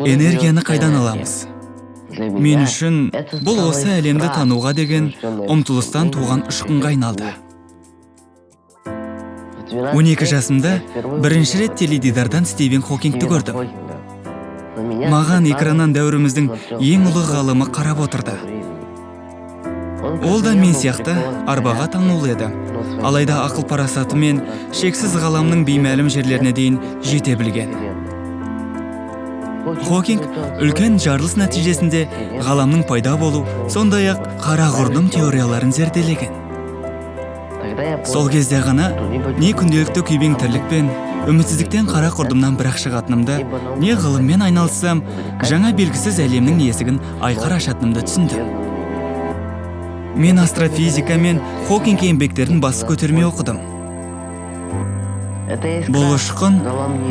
Энергияны қайдан аламыз? Мен үшін бұл осы әлемді тануға деген ұмтылыстан туған ұшқынға айналды. 12 жасымда бірінші рет теледидардан Стивен Хокингті көрдім. Маған экраннан дәуіріміздің ең ұлы ғалымы қарап отырды. Ол да мен сияқты арбаға таңулы еді. Алайда ақыл парасатымен шексіз ғаламның беймәлім жерлеріне дейін жете білген. Хокинг үлкен жарылыс нәтижесінде ғаламның пайда болу, сондай-ақ қара құрдым теорияларын зерделеген. Сол кезде ғана не күнделікті күйбең тірлікпен, үмітсіздіктен қара құрдымнан бірақ шығатынымды, не ғылыммен айналыссам, жаңа белгісіз әлемнің есігін айқара ашатынымды түсіндім. Мен астрофизика мен Хокинг еңбектерін бас көтермей оқыдым. Бұл ұшқын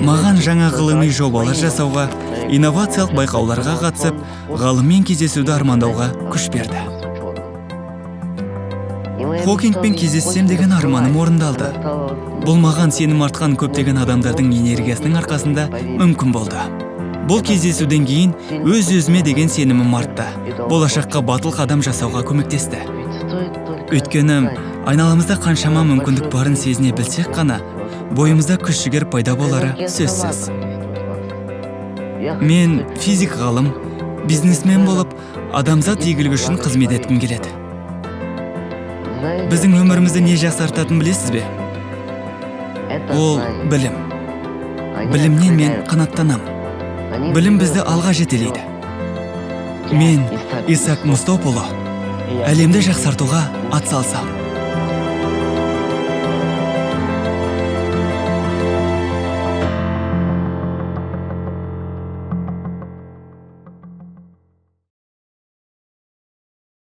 маған жаңа ғылыми жобалар жасауға, инновациялық байқауларға қатысып, ғалыммен кездесуді армандауға күш берді. Хокингпен кездессем деген арманым орындалды. Бұл маған сенім артқан көптеген адамдардың энергиясының арқасында мүмкін болды. Бұл кездесуден кейін өз-өзіме деген сенімім артты. Болашаққа батыл қадам жасауға көмектесті. Өйткені айналамызда қаншама мүмкіндік барын сезіне білсек қана, бойымызда күш жігер пайда болары сөзсіз. Мен физик ғалым, бизнесмен болып, адамзат игілігі үшін қызмет еткім келеді. Біздің өмірімізді не жақсартатынын білесіз бе? Ол білім. Білімнен мен қанаттанамын. Білім бізді алға жетелейді. Мен, Исаак Мустопуло, әлемді жақсартуға атсалысамын.